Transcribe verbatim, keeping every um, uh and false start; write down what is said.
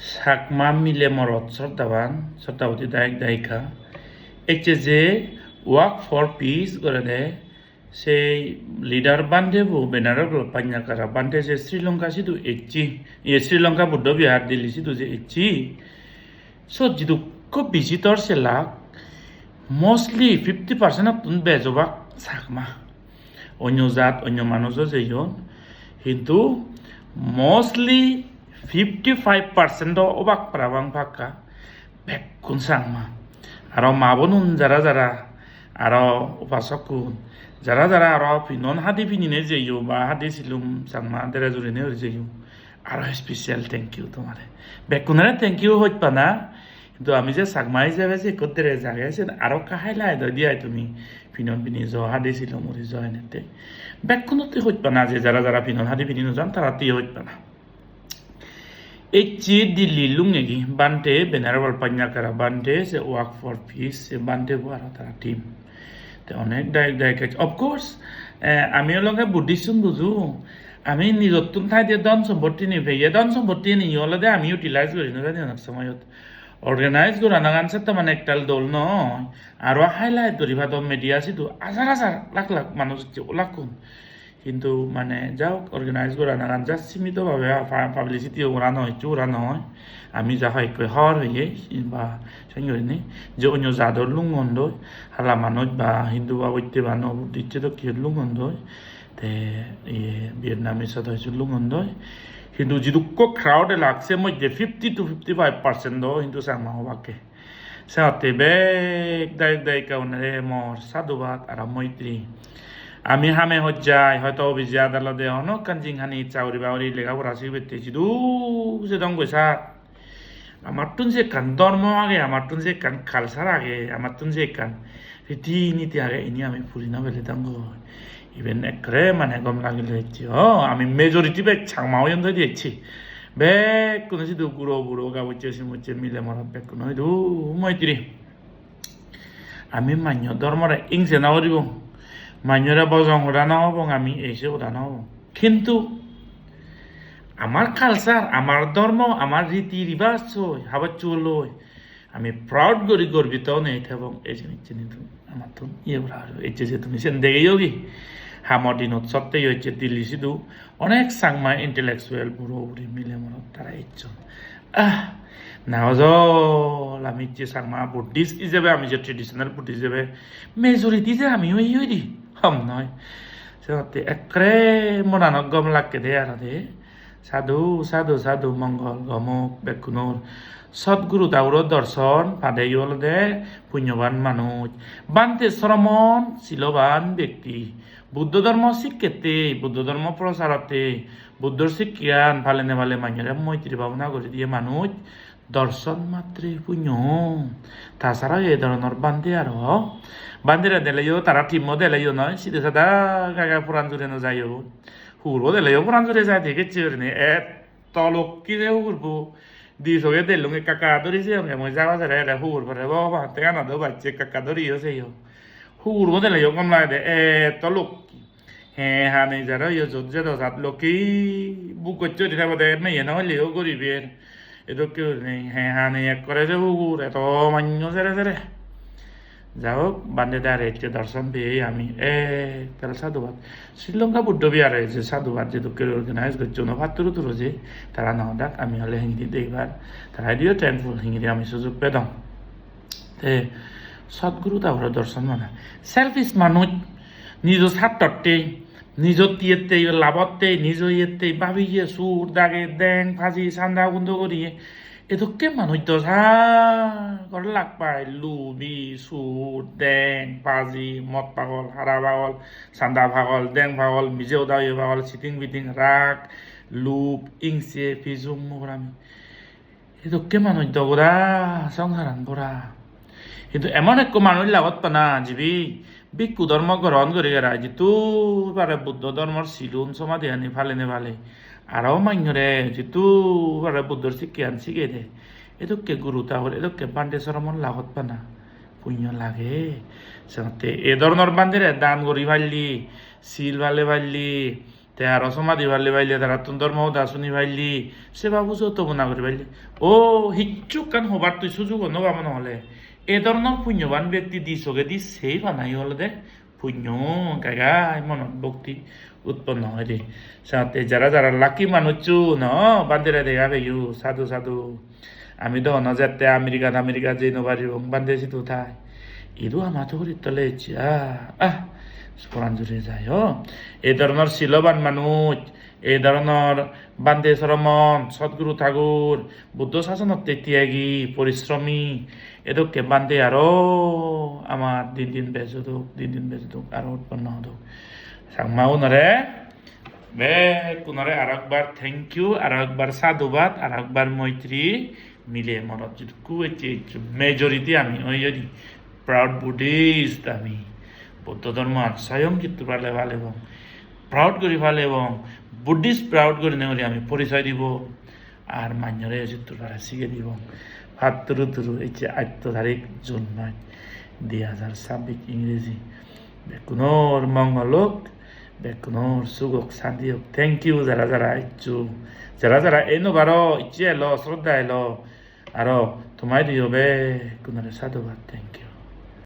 Chakma mile morot sroddhaban, sroddhaboti dayok dayika. Ecche je Walk for Peace gorede, sei leader Bhante bo, Venerable Panyakara Bhante je Sri Lanka sidu ecche, ye Sri Lanka Buddha Vihar Delhi sidu je ecche. Sot jidukko visitor selak, mostly fifty percent ottun bej obak Chakma. Onyo jat, onyo manujo jeyon. Hintu mostly fifty five percent do obak parapang pakka. Bekkun Changma. Aro ma bonun jara jara, aro upasokkun, jara jara aro pinon hadi pinine jeyo ba hadi silum Changma dress urinei uri jeyo, aro special thank you tomare. Bekkunore thank you hojpana, hintu ami je Changma ijebe je ekko dress age, sen aro ekka highlight oi di ai tumi. Pinon pini jo, hadi silum uri jo enette. Bekkunotte hojpana, je jara jara pinon hadi pini no jan, taratte hojpana. Ecche Delhi lungegi Bhante, Venerable Panyakara Bhante, se Walk for Peace, se Bhante bo aro tara team. Te onek dayok dayika ecche. Of course, eh, ami olonge Buddhist un bujo. Ami nijottun thaide dhon sompotti ni peye, dhon sompotti ni olode ami utilize guri no jani onek somoyot. Organize goranagan sette mane ektal dol noi. Aro highlight guri padon media sidu hajar hajar, lakh lakh manuj ecche olakkun. Hintu mane ja hok, organize goranagan just simito bhabe pa-, publicity o gora noi, hissu gora noi. Ami ja hoi ekko hor hoye ba seng gurinei je onyo jador lungondoi, hala manuj ba Hindu ba boitte ba no Buddhist sedokke lungondoi. Te iye Vietnamese ado hissu lungondoi. Hintu jidukko crowd elak, se moddhe fifty to fifty-five percent do hintu Changma obakke. Senotte bek dayok dayika unore mor sadhubad aro moitri. Ami hame hojjai, hoito office-e adalote hono ekkan jinghani, saguri baguri, lega pora sigibette sidu jedong goi sat. Amattun je ekkan dhormo age, amattun je ekkan culture age, amattun je ekkan riti niti age, ini ami puri no pele dong goi. Iben ekkere mane gom lagile ecche. O, ami majority bek Changma oyon doi di ecche. Bekkune sidu guro buro, gabucche simucche, mile morot bekkune idu moitri. Ami manyo dhormore ingse no guribong. Manyore bojong hoda no hobong, ami eise hoda no hobong. Kintu amar culture, amar dhormo, amar riti ribaj loi, habaccho loi ami proud guri gorbito onei thebong, ei jinissan hintu amattun iye gora poribo. Ecche je tumi sen degeyo gi, hamo dinot sotte yo ecche Delhi sidu onek Changma intellectual buro buri mile morot tara ecchon. Ah, na ojol ami je Changma Buddhist ijebe, ami je traditional Buddhist ijebe, majority je ami oi oi di, hom noi. Senotte ekkere monanot gom lakke de aro de. Sadhu, sadhu, sadhu, mongol gomok bekkunor. Sot Guru Thaguro dorson padeyo olode punyoban manuj. Bhante sromon siloban bekti. Buddho dhormo sikkette, Buddho dhormo procharotte, Buddhor sikkeyan palene pale manjore moitri bhabona guri diye manuj dorson matre punyo. Ta sara ei dhoronor bhante aro, bhantere deleyo, tara team-o deleyo noi, side sada gaga poran jure no jayo. Hugurbo deleyo poran jure jai de gecche gurinei. Etto lokki se hugurbo. Di soge dellunge ekka ekka duri jeyonge mui jaga sere ele hugur pore Bhogoban, te ana do bacche ekka ekka duriyo seyo. Hugurbo deleyo gom lagede, etto lokki. He hani jaro yo jot jedo jat lokki buk gocche guri thebode, meye no hoileyo guriber. Edokke gurinei he hani ekkore se hugur, eto manyo sere sere. Ja hok, bhante dare ecche dorson peye ami ektal sadhubad. Sri Lanka Buddho Vihare je sadhubad je dokke organize gocchon, o patturu turu je tara no dak, ami ole hingiri deibar, tara idiyo thankful, hingiri ami sujog pedong. Te Sadguru Thaguro dorson mane selfish manuj, nijo sartotte, nijo tiyette, labotte, nijo iyette babiye, sur dage, deng paji, sanda gundo guriye. Edokke manuj do sagor lak pai, lubi, sur, deng, paji, mod pagol, hara pagol, sanda pagol, deng pagol, mije uda oye pagol, siting biting, rag, lub, ingse, pijum, mugurami. Edokke manuj do gora songsaran bora. Hintu emon ekko manuj lagot pana jibe bhikkhu dhormo grohon guri gerai, jittu pare Buddho dhormor silun somadhiyani palene pale. Aro manyore jittu pare Buddhor sikkeyan sigede. Edokke guru thagur, edokke bhante sromon lagot pana punyo lage. Senotte e dhoronor bhantere dan guri palle, sil pale palle, Te aro somadhi palli paile, tarattun dhormo hoda suni paili, seba pujo tobona guri paili. O, hicchu ekkan hobar tui sujugo no pabo nohole. E dhoronor punyoban bekti di sogedi sei panai olode punyo, gai gai monot bhokti utponno oide. Sate jara jara lucky manuchun, o, bhantere dega peyo, sadhu sadhu. Ami do hono jette America America jei no paribong, bhante sidu thai. Idu ama tuguri tole ecche, ah, ah, poran juri jai, o. Ei dhoronor siloban manuj, ei dhoronor bhante sromon, Sadguru Thakur, Buddho sasonotte tiyagi, porishromi, edokke bhante aro ama din din bej odok, din din bej odok, aro utponno odok. Changma unore, bekkunore aro ekbar thank you, aro ekbar sadhubad, aro ekbar moitri, mile morot jidukku ecche ecche, majority ami oi oi di, proud Buddhist ami. Buddho dhormo ar soyong jittur pale palebong, proud guri palebong, Buddhist proud guri ne guri ami porisoy dibo. Ar manjore jittur pare sige dibong. Patturu turu ecche atto tarik June mas, di hajar sabbis Ingreji. Bekkunor mongol ok, bekkunor suk ok, santi ok. Thank you jara jara eccho. Jara jara ei no paro, ecche elo, sroddha elo. Aro tomaidu yo bekkunore sadhubad, thank you.